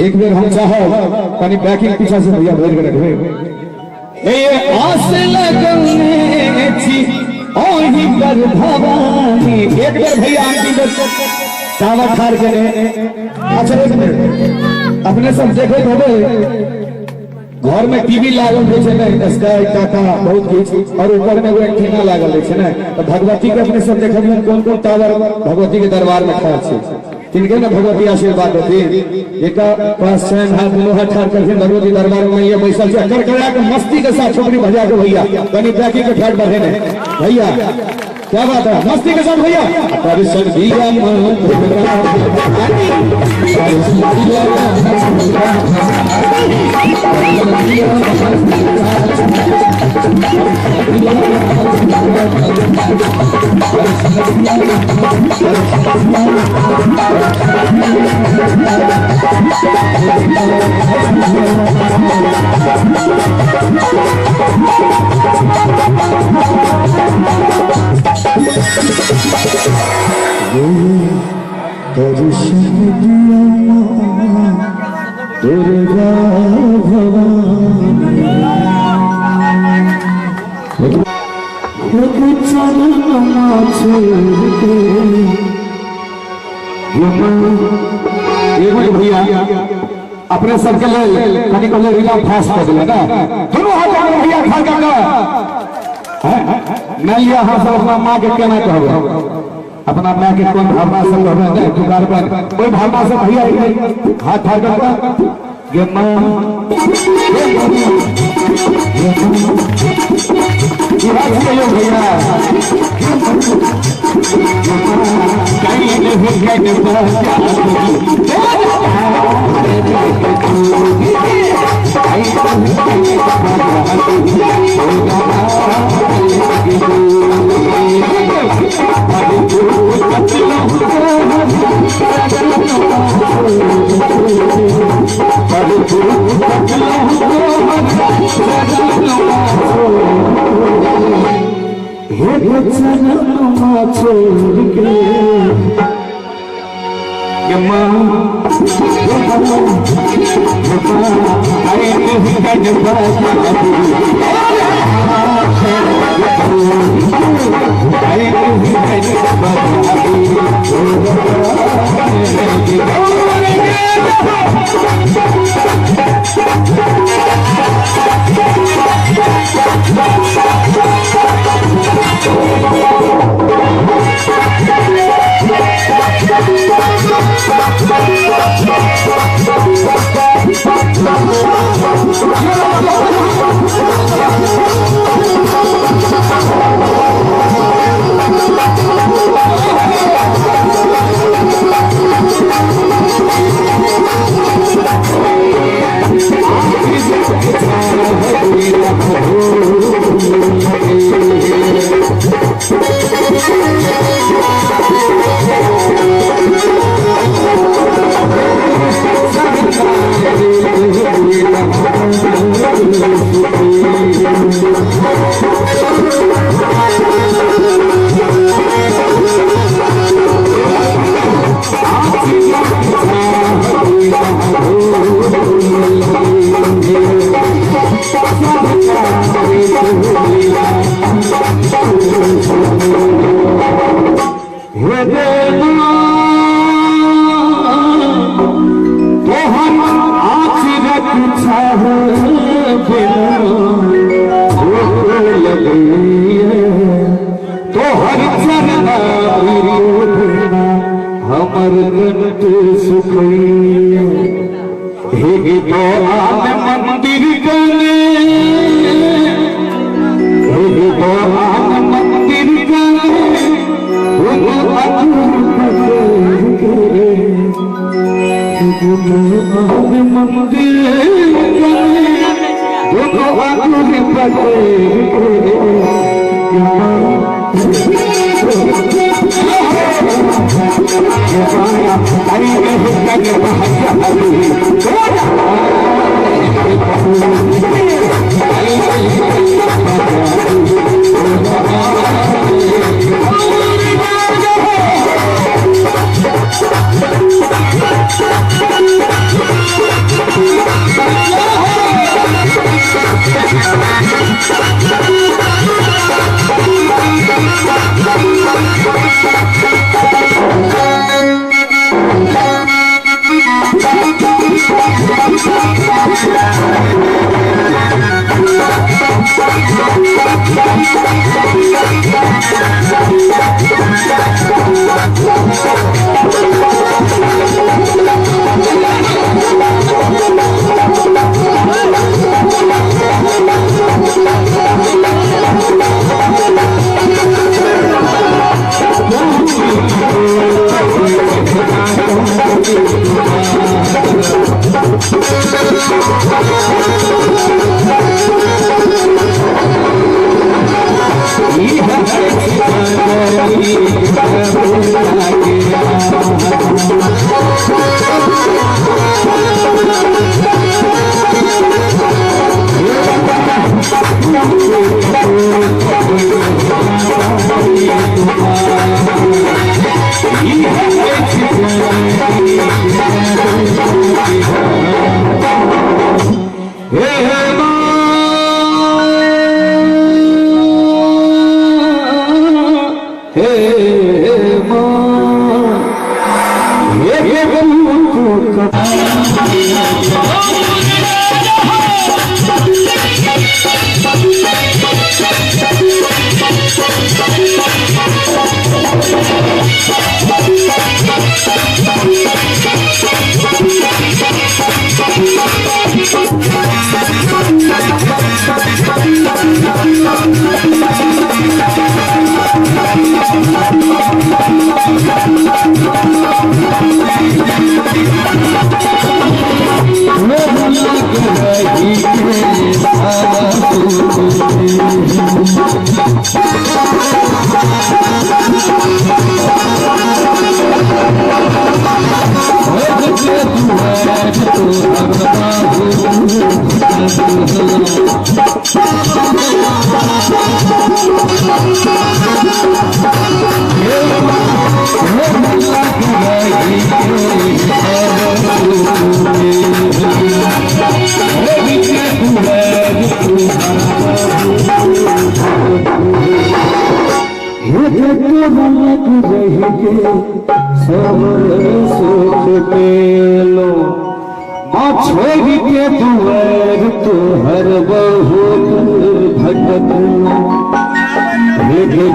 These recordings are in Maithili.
एक बेर हम चाहो कनी बैकिंग पीछा से भैया भर के रखबे। हे आस लगौने छी ओही पर भवानी। एक बेर भैया अंतिम बेर टावर ठार के ने। अच्छा एक मिनट, अपने सब देखे होबे घर में टीवी लागल रहे छै ने, स्काई टाटा बहुत किछ, और ऊपर में एगो एंटीना लागल रहे छै ने, तो भगवती के अपने सब देखलियन कोन कोन टावर भगवती के दरबार में ठार छै, तिनके ने भगवती आशीर्वाद देथिन। एक पास छनि हाथ दुनू हाथ ठार करथिन भगवती दरबार में ये बैसल छै, करकरा के मस्ती के साथ छोकरी भजा के भैया कनी बैकी के ठाट बढ़े ने भैया, क्या बात है, मस्ती के साथ भैया। दर्शन दिया दर्शन दिया दुर्गा भवानी। भैया अपने सबके लेल कनी कहले रिला फास्ट कर दिले ना, दोनों हाथ में भैया खा के नहीं लिया। हम सब अपना माँ के केना कहबै, अपना माँ के कोन भावना से कहबै ने, पुकार पर कोई भावना से भैया हाथ ठार कर गे माँ भैया Thank you.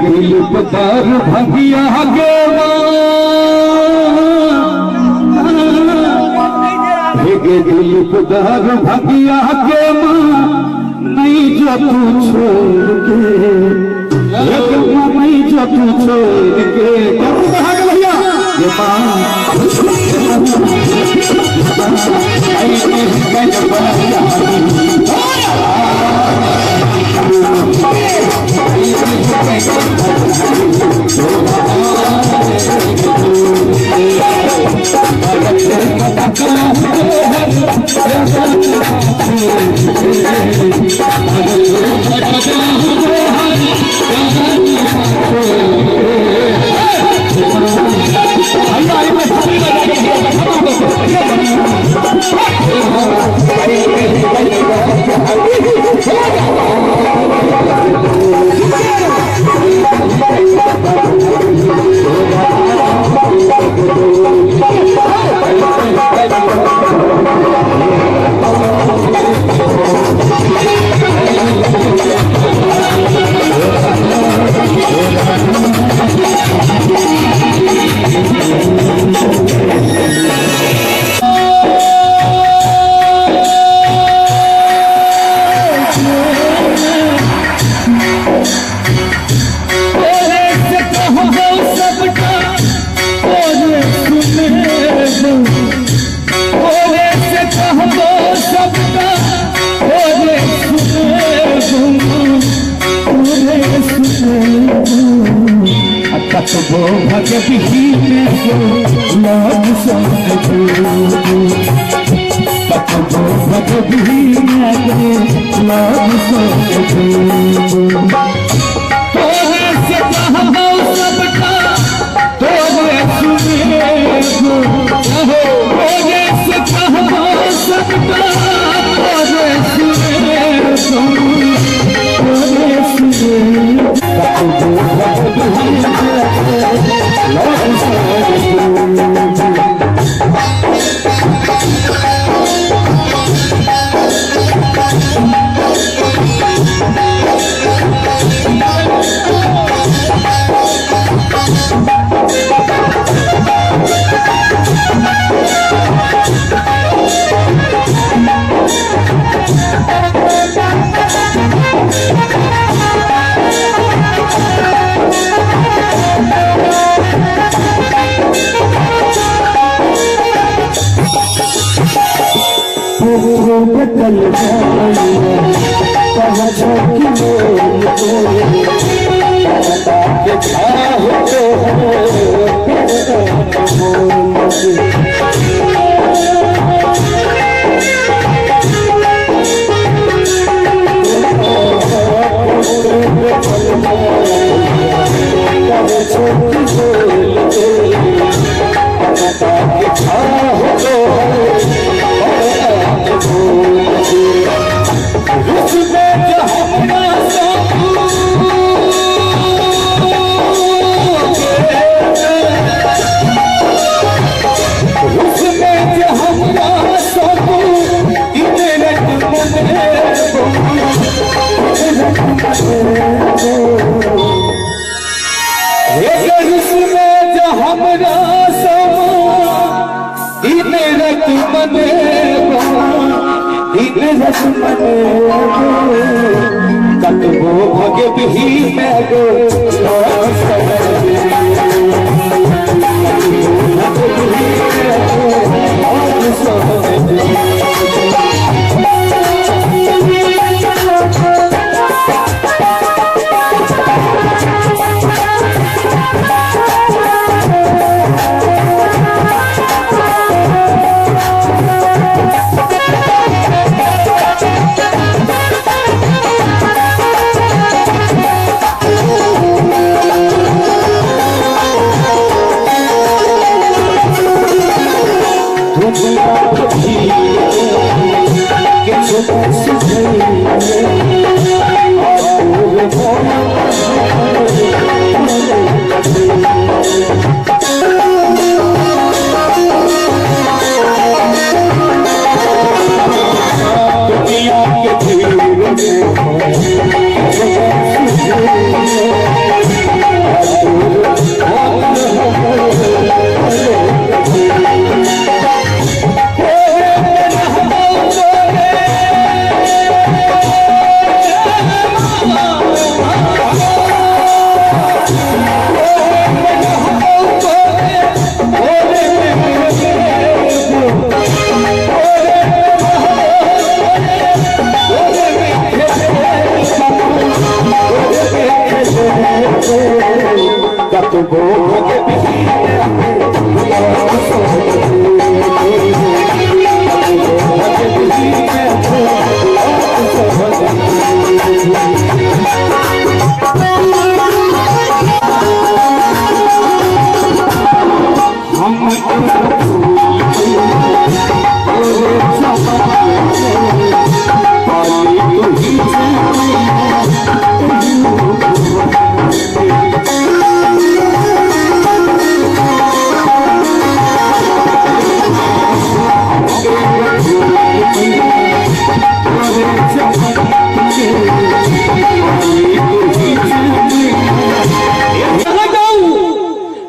दिल पतार भगिया के गे दिलीप दर भगिया के माँ नहीं जो तू छोड़ के, एक माँ नहीं जो तू छोड़ के। कब कहा के भैया ये माँ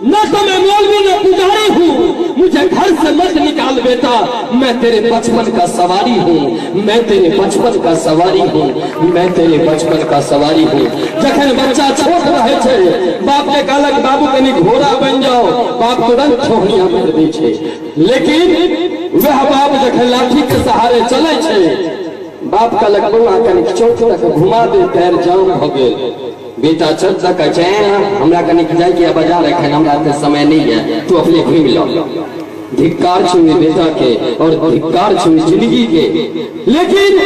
न तो मैं मौलवी न पुजारी हूँ, मुझे घर से मत निकाल बेटा, मैं तेरे बचपन का सवारी हूँ, मैं तेरे बचपन का सवारी हूँ, मैं तेरे बचपन का सवारी हूँ। जखन बच्चा छोट रहे छे, बाप के कहलक बाबू कनी घोड़ा बन जाओ, बाप तुरंत ठोहनिया मारि दै छे। लेकिन वह बाप जखन लाठी के सहारे चले छे, बाप कहलक बौआ कनी चौक तक घुमा दे, पैर जाम भ गेल। बेटा चल तक कहै छै, हमरा कनी जाय के बाजार एखन हमरा एते समय नहीं है, तू अपने घूमि लो। धिक्कार छौ बेटा के और धिक्कार छौ जिंदगी के। लेकिन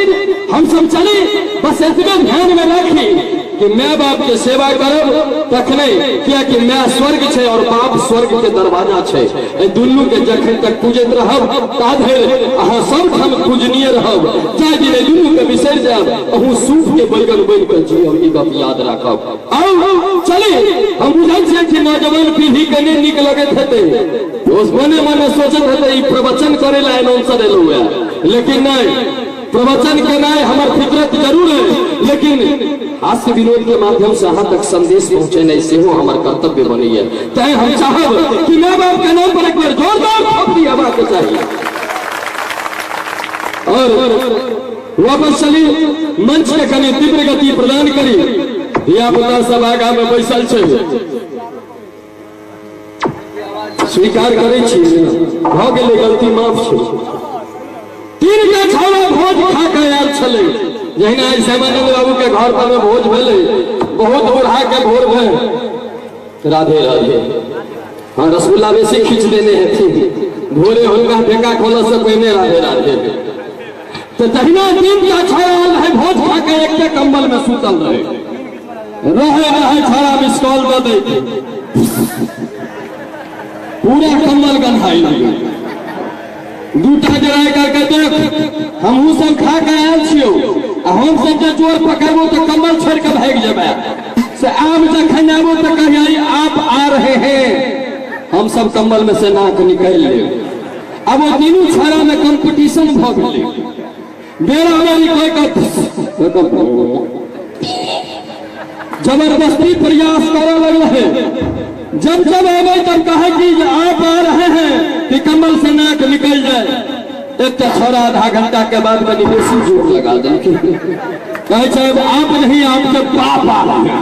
हम सब चली बस एतबे ध्यान में राखी कि my बाप के सेवा करब तखने, कियाकि my स्वर्ग छै और बाप स्वर्ग के दरवाजा छै। एहि दुनू के जखन तक पूजैत रहब ता धरि अहाँ सब ठाम पूजनीय रहब। जाहि दिन एहि दुनू के बिसरि जायब अहूँ सूप के बैगन बनि कऽ जियब, ई गप याद राखब। आउ चली, हम बुझै छियै कि नौजवान पीढ़ी के नहि नीक लगैत हेतै, मने मने सोचैत हेतै ई प्रवचन करे ला एनाउंसर एलहुँ है, लेकिन नहीं, प्रवचन केनाइ हमर फितरत जरूर है, लेकिन हास्य विनोद के माध्यम से अहाँ तक संदेश पहुँचेनाइ सेहो हमर कर्तव्य बनैया। तैं हम चाहब कि माय बाप के नाम पर एक बेर जोरदार थपड़ी हेबाक चाही। और वापस चली मंच के कनि तीव्र गति प्रदान करी। धिया पुता सब आगा में बैसल छै, स्वीकार करै छी भऽ गेलै गलती, माफ छै। तीन टा छौड़ा भोज खा के आयल छलै, जहिना आइ श्यामानंद बाबू के घर पर में भोज भेलै, बहुत बूढ़ा के भोर भेल। राधे राधे। हाँ, रसगुल्ला बेसी खींच देने हेथिन, भोरे हुनका ढेका खोलऽ से पहिने राधे राधे। तो तहिना तीन टा छौड़ा आयल रहै भोज खा के, एकटे कंबल में सुतल रहै, रहे रहे छौड़ा मिस कॉल दऽ दै, पूरा कंबल गन्हाइ गेल। दूटा जराय करके देख, हमहूँ सब खा के आयल छियौ, आ हम सब जे चोर पकड़बो तो कंबल छोड़ के भागि जेबै, से आब जखन आबो तो कहियै आप आ रहे हैं, हम सब कंबल में से नाक निकालि लेब। आब ओ तीनू छौड़ा में कंपटीशन भऽ गेलै, बेरा बेरी कहि कऽ जबरदस्ती प्रयास करऽ लगलै। जब जब आबै तब कहे कि आप आ रहे हैं कि कम्बल से नाक निकल जाए। एक छौड़ा आधा घंटा के बाद कनि बेसी जोर लगा देलखिन, कहै छै अब आप नहीं आपके बाप आ रहे हैं,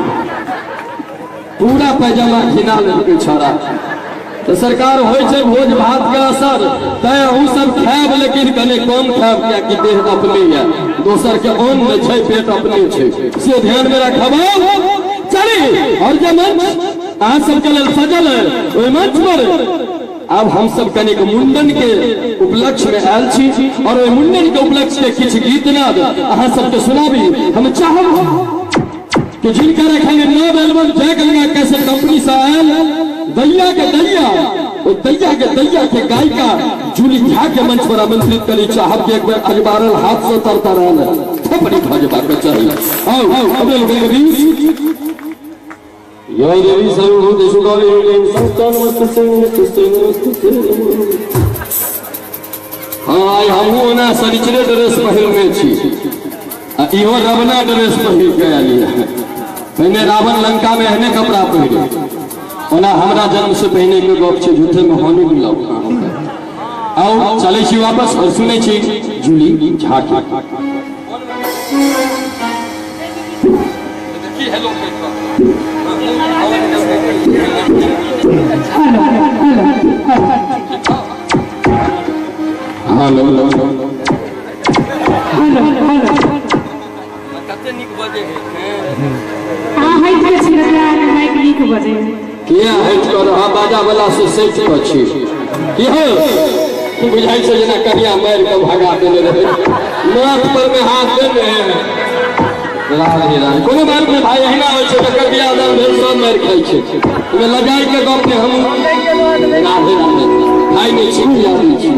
पूरा पैजामा घिना लेलकै छौड़ा। तो सरकार होइ छै भोज भात के असर, तैं अहूँ सब खायब लेकिन कने कम खायब, कियाकि देह अपने यऽ, दोसर के अन्न नहि छै, पेट अपने छै, से ध्यान में राखब। चली, और जे मंच अहाँ सबके लेल सजल है ओहि मंच पर आब हम सब कनिक मुंडन के उपलक्ष्य में आयल छी, और ओहि मुंडन के उपलक्ष्य के किछु गीत नाद अहाँ सबके सुनाबी। हम चाहब कि जिनकर एखन नव एल्बम जय गंगा कैसेट कंपनी से आयल दैया के दैया, ओ दैया के दैया के गायिका जूली झा के मंच पर आमंत्रित करी। चाहब कि एक बेर अजबारल हाथ से तरतर आयल थपड़ी भऽ जेबाक चाही। आउ अपने लोकनि के बीच या देवी सर्वभूतेषु कालीरूपेण संस्थां नमस्तस्यै नमस्तस्यै नमस्तस्यै। हाँ, आइ हमहूँ ओना शनिचरे ड्रेस पहिरने छी, आ इहो रवना ड्रेस पहिर के आयल यऽ। पहिने रावण लंका में एहने कपड़ा पहिरे, ओना हमरा जन्म से पहिने के गप छै, झूठे में हानि मिलाउ। आउ चलै छी वापस और सुनै छी जूली झा के। हेलो हेलो हेलो, कते नीक बजै है। अहाँ हटि कऽ छी, अहाँके माइक नीक बजै। किया हटि कऽ रह, बाजा वाला से सटि कऽ छी की हो, बुझाइ छै जेना कनिया मारि कऽ भगा देने रहै, माथ पर में हाथ देने। राधे राधे। कोनो बात नहि भाई, एहिना होइ छै, जकर बियाह दान भेल सब मारि खाइ छै, ओहिमे लजाइ के गप नहि। हम राधे राधे। खाइ नहि छी, खियाबै छी।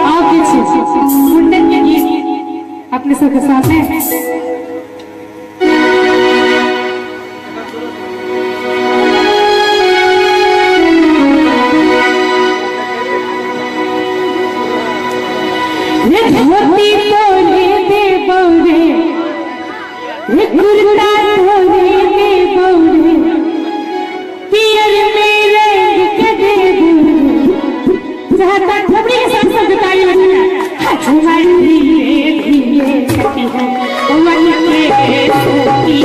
आओ किछु मुंडन के गीत अपने सबके सामने। रे धोती तोरे दे बौरे, रे कुर्ता तोरे दे बौरे, पियर में रंग के दे बौरे। चाहता थपड़ी के साथ सब ताली बजाना। हजवाई धीरे धीरे कटी है वन के सोती।